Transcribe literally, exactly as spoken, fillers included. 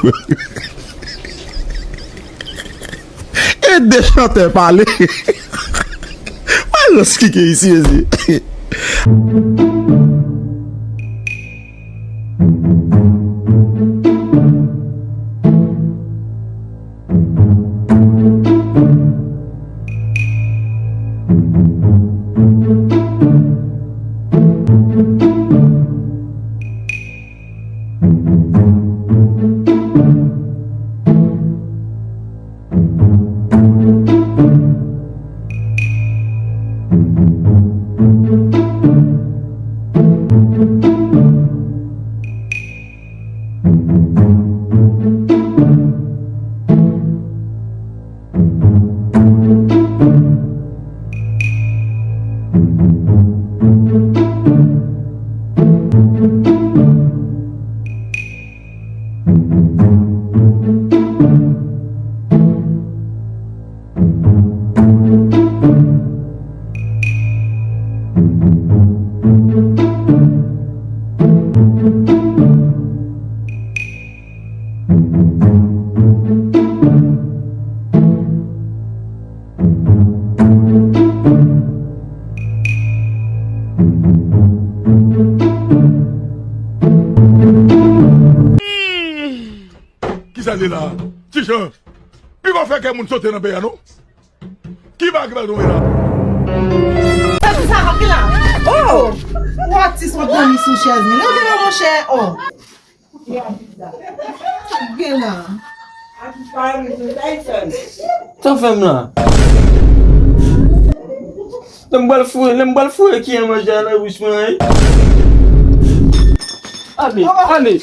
E de chantè pale. Mwen rans kike isi, mezi. Kisa l ye la? Ti Jan, piko fè kè moun sote nan peyi a, non? Ki bagay ki pral tonbe la? Sa ki sa k ap gen la? Oh! Ou atis, w ap dòmi sou chèz li. Leve non, monchè. Oh! Sa k gen la? Sa fè m la? Lè m pral foure, lè m pral foure ki an manje a nan bouch mwen, wi. Ale, ale.